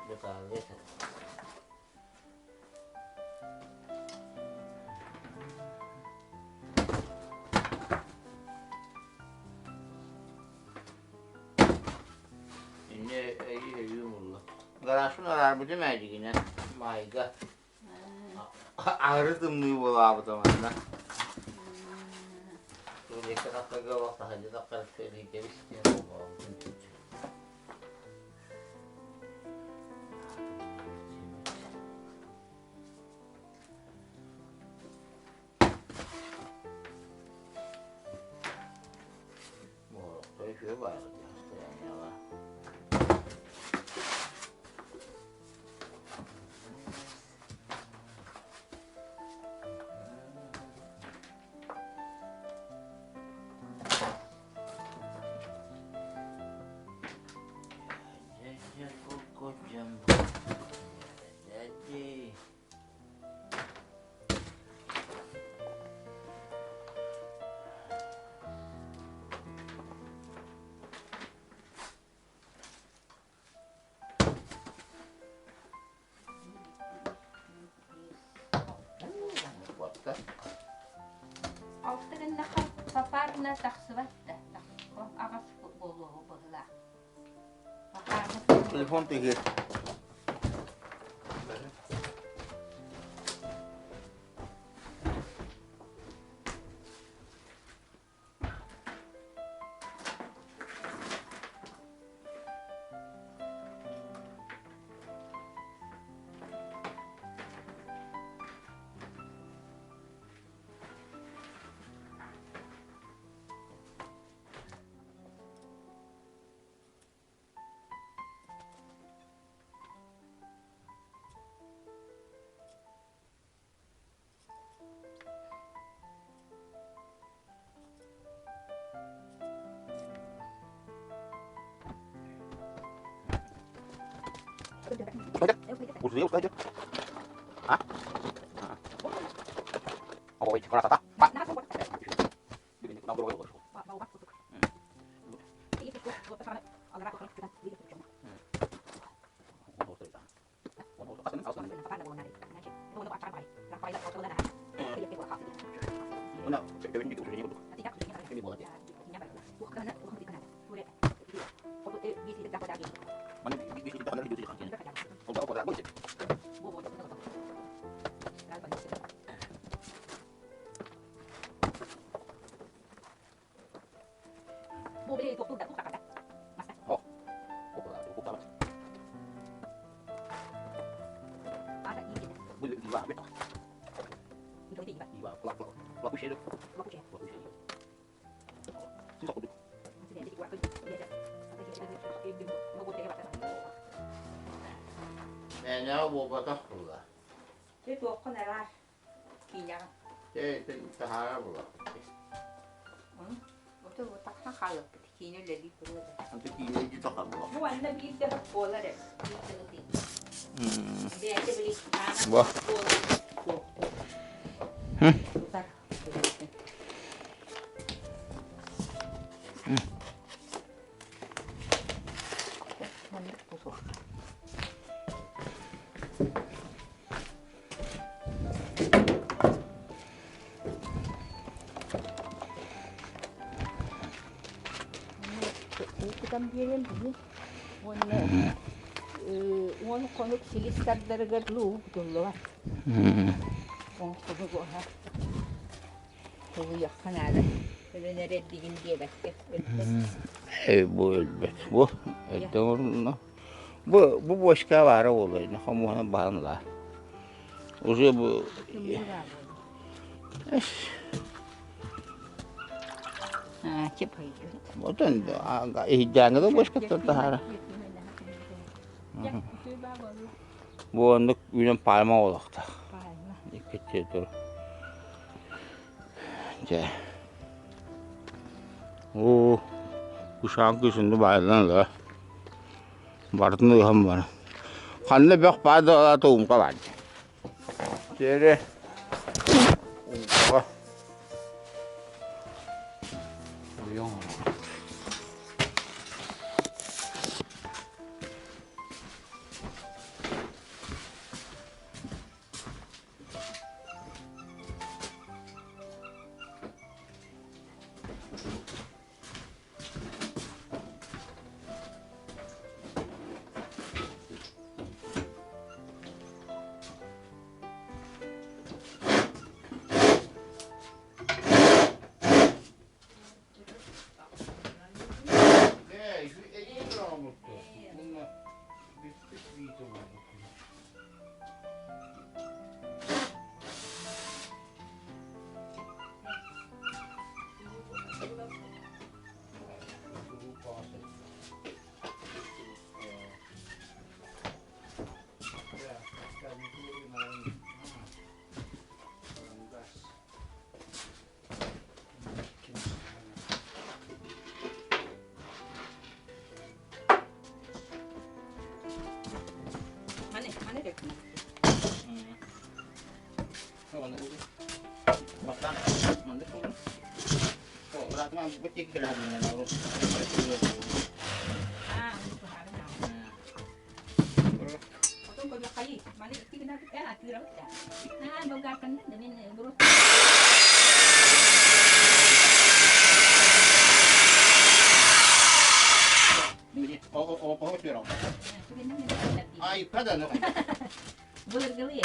Бытаарга Инньэ өйүү булла. Гаражпын араарбытым ээ дьигинэ маайга. Аһары тымныы буолаабыта манна. Туолекка тахсарга олох таһырдьа тахсар сэлиитэбис диэн буолбаҕым. Үчүгэй баайга состояниеҕа. Алта гыннаха папарна тахсыбат да аҕас буолуоҕу быһылаах. Телефон тыгыр. Мээнэҕэ буолбатах буолла. Дьэ туоххун араас киинэҕин. Дьэ таһаара буоллахпыт. Ото тахсан хаалыахпыт киинэ үлэлии туруо да. Антон киинэ илдьи тахар буолла. Бу анна биир да буолар эбит. Бэйэтэ били Бу. Тутар. Маннык бусуох. Кутан биэриэм били уонна уон хонук силис тардарыгар луу кутуллубат. Он хонук уоһа тулуйахха наада. Өлөн эрэрдигин диэбэккэ өлбөт. Бу өлбөт. Бу өлтө Бу бу бочка баара буолуо, хомуһунан баһан ылаа. Уже бу Отон иһдээҥҥэ да бочкаттан таһаара. Бу оннук үүнэн пальма олохтоох. Иккиччи тур. Дьэ. Оо, кушаан кыысынды баайыллан ыла. Барытын ыһан баран. Ханна бөх баар да туумка баар. Дьиэри умкаҕа. Уйуҥ. Былыргылыы.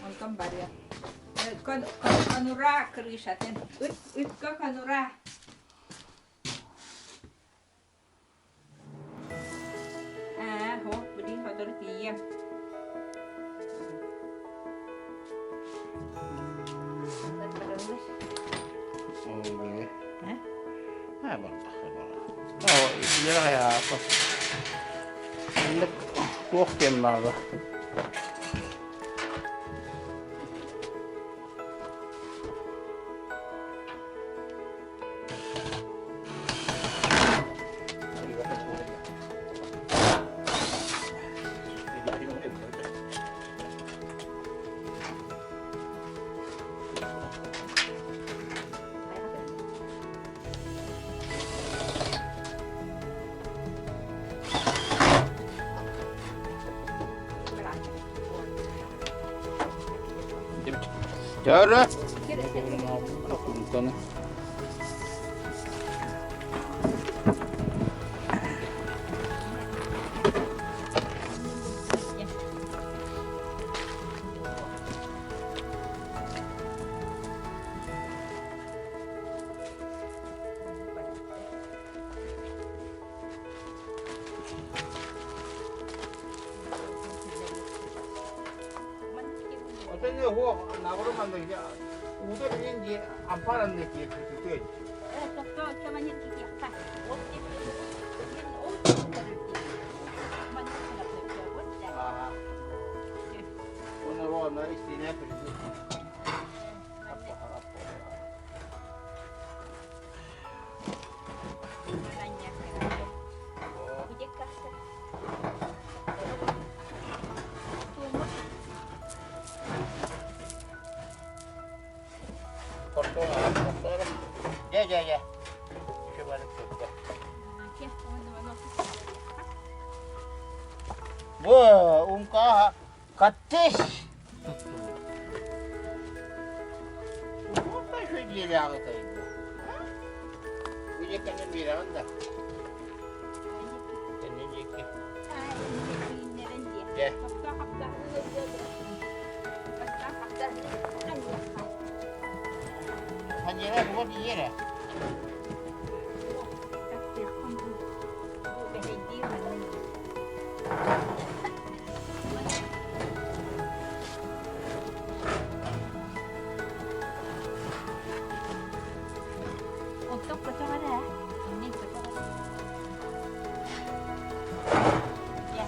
Онтон барыа. Конура крышатын. Ыт ытка конура. Аа, һоо, билигин сотору тиийиэм. Туох диэн баара? Дьөрө! Бу умка каттыс. Бу дьиэккэ биэрэҕин да? Кэннин диэки. Дьэ. Ханьыра буга тиийэрэ. Оттон көтөх эрэ, иннин көтөх эрэ. Дьэ,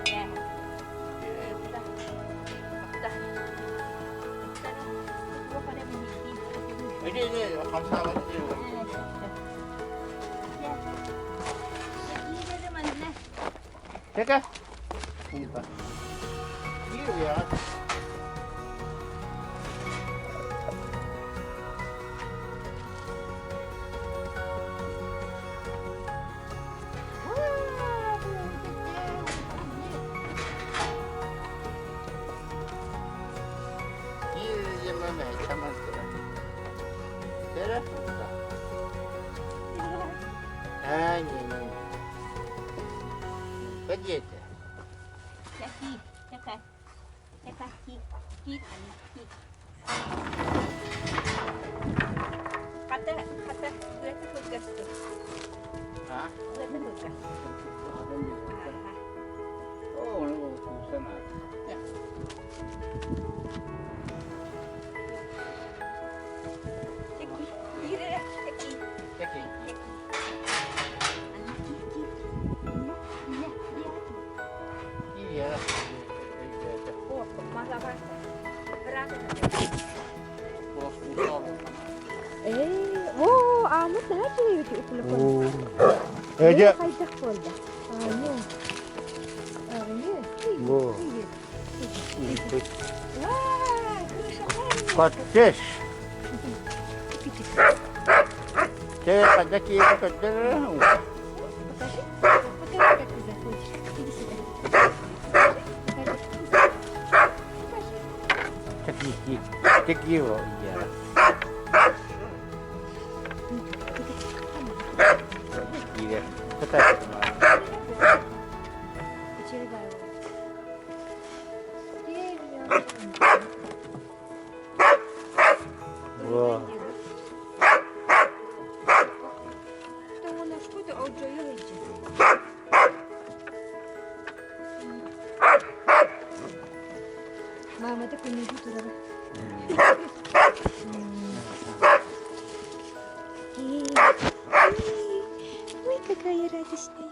дьэ, ытта, ытта, ытта туох эрэ миниктии. Иди, иди, хамсаабат Дьэ, киир эрэ манна. Тэкэ. Киир уйаҕа. Диэтэ. Хата, хата, ыата кылгастык. Ыата кылгас. Тэки, Оо, ааммыт наһаа үчүгэй укулукун. Эдьэ. Хайдах буолла? Аанньа. Аанньа. Во. Коттеш. Чэ, ханна киһи көрдөрөр? Покажи. Покажи, как ты заходишь. Иди сюда. Покажи. Покажи. Такие, такие вот я. Киирэ. Во. Маамата күннүү турара. Ой, какая радостная.